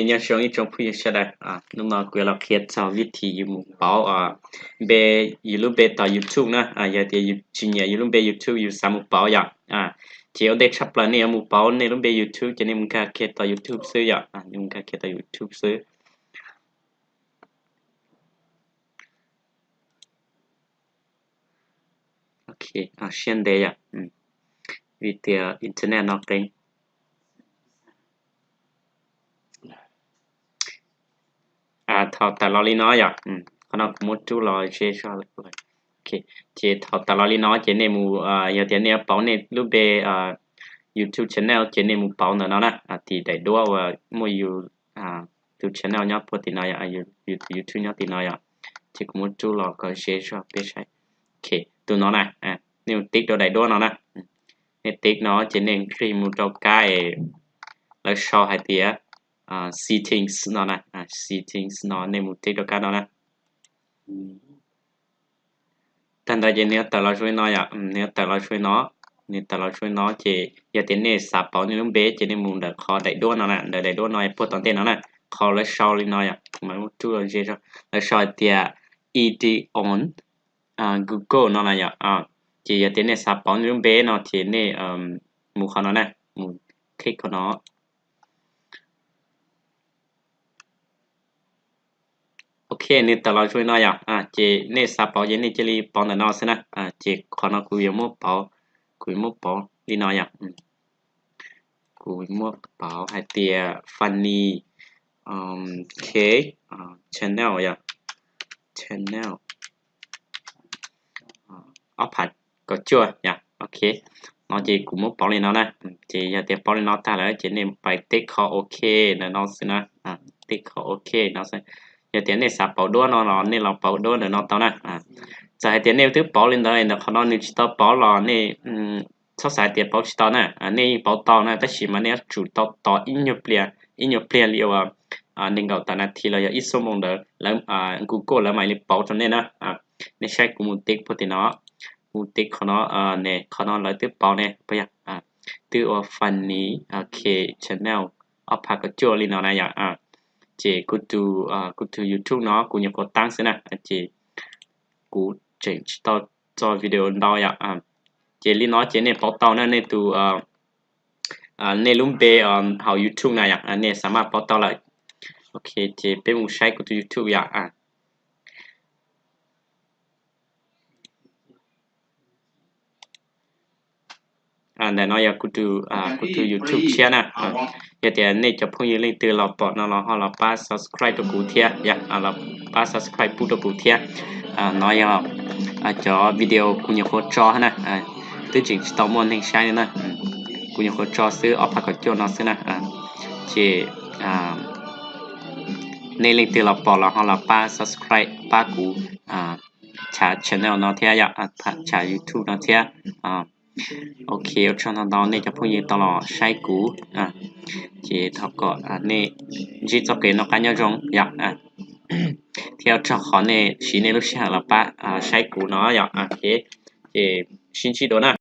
Nyob zoo ib tsoom phooj ywg sawv daws, hnub no kuv yuav los qhia txog vib thim yus mus pauv npe, yus lub npe tom YouTube na. Yog tias yus tsis nyiam yus lub npe YouTube yus xav mus pauv yom, ces ua ntej tshaj plaws nej yuav mus pauv nej lub npe YouTube ces nej mus nkag kiag tom YouTube xwb yom, nej mus nkag kiag tom YouTube xwb. Ok, siab ntev yom, vim tias internet no qeeb. Thaum tawm los li no yom, qhov no kuv muab rub los ze zog. Ces thaum tawm los li no ces nej mus, yog tias nej yuav pauv nej lub npe YouTube channel ces nej mus pauv ntawm no na, tim daim duab uas muaj yus tus channel nyob puag tim no yom, yus tus YouTube nyob tim no yom. Ces kuv muab rub los kom ze zog peb saib. Ok, tus no na, nej mus tib rau daim duab no na. Nej tib no ces nej click mus rau kab es lawv sau hais tias settings no na, settings no nej mus tib rau kab no na. Tag ntawd ces nws yuav tawm los zoo li no yom, nws yuav tawm los zoo li no, nws tawm los zoo li no ces yog tias nej xav pauv nej lub npe ces nej mus ntawm qhov daim duab no na, ntawm daim duab no puag tom ntej no na, qhov lawv sau li no yom, kuv mam muab rub los ze zog, lawv sau hais tias edit on Google no na yom. Ces yog tias nej xav pauv nej lub npe no ces nej mus qhov no na, mus click qhov no. Ok, nws tawm los zoo li no yom, ces nej xav pauv ces nej cia li pauv ntawm no xwb na. Ces qhov no kuv yuav muab pauv, kuv yuav muab pauv li no yom. Kuv muab pauv hais tias Funny K channel yom, channel ob phav kaum cuaj yom. Ok, no ces kuv muab pauv li no na. Ces yog tias pauv li no tag lawm ces nej pais tib qhov ok ntawm no xwb na, tib qhov ok no xwb. Yog tias nej xav pauv duab no los nej los pauv duab ntawm no tau na. Txawm hais tias nej twb pauv li ntawd ntawm qhov no nws tsis tau pauv los nej txhob xav tias pauv tsis tau na, nej yeej pauv tau na, tab sis mas nej yuav tsum tau tos ib nyuag pliag, ib nyuag pliag li uas nees nkaum tawm nas this los yog ib xuab moos ntawd lawv, Google lawv mam li pauv rau nej na. Nej saib kuv mus tib puag tim no, mus tib qhov no ne, qhov no lawv twb pauv ne, twb ua Funny K channel ob phav kaum cuaj li no na yom. Ces kuv tus, kuv tus YouTube no kuv nyuam qhuav tab xwb na, ces kuv tseem tsis tau tso video ntau yom. Ces li no ces nej pauv tau na, nej tus, nej lub npe hauv YouTube na yom, nej xav maj pauv tau lawm. Ok, ces peb mus saib kuv tus YouTube yom. Ntawm no yog kuv tus YouTube tshiab na. Yog tias nej cov phooj ywg leej twg los pom no los ho los pab subscribe rau kuv thiab, pab subscribe pub rau kuv thiab. No yog cov video kuv nyuam qhuav tso na, twb tseem tsis tau muaj neeg saib na. Kuv nyuam qhuav tso xwb, ob phav kaum cuaj no xwb na. Ces nej leej twg los pom los ho los pab subscribe pab kuv chav channel no thiab yom, chav YouTube no thiab. Ok, ua tsaug ntau ntau nej cov phooj ywg tau los saib kuv. Ces thov kom nej ntsib txoj kev noj qab nyob zoo yom, thiab ua tsaug qhov nej siv nej lub sij hawm los pab saib kuv no yom. Ces sib ntsib dua na.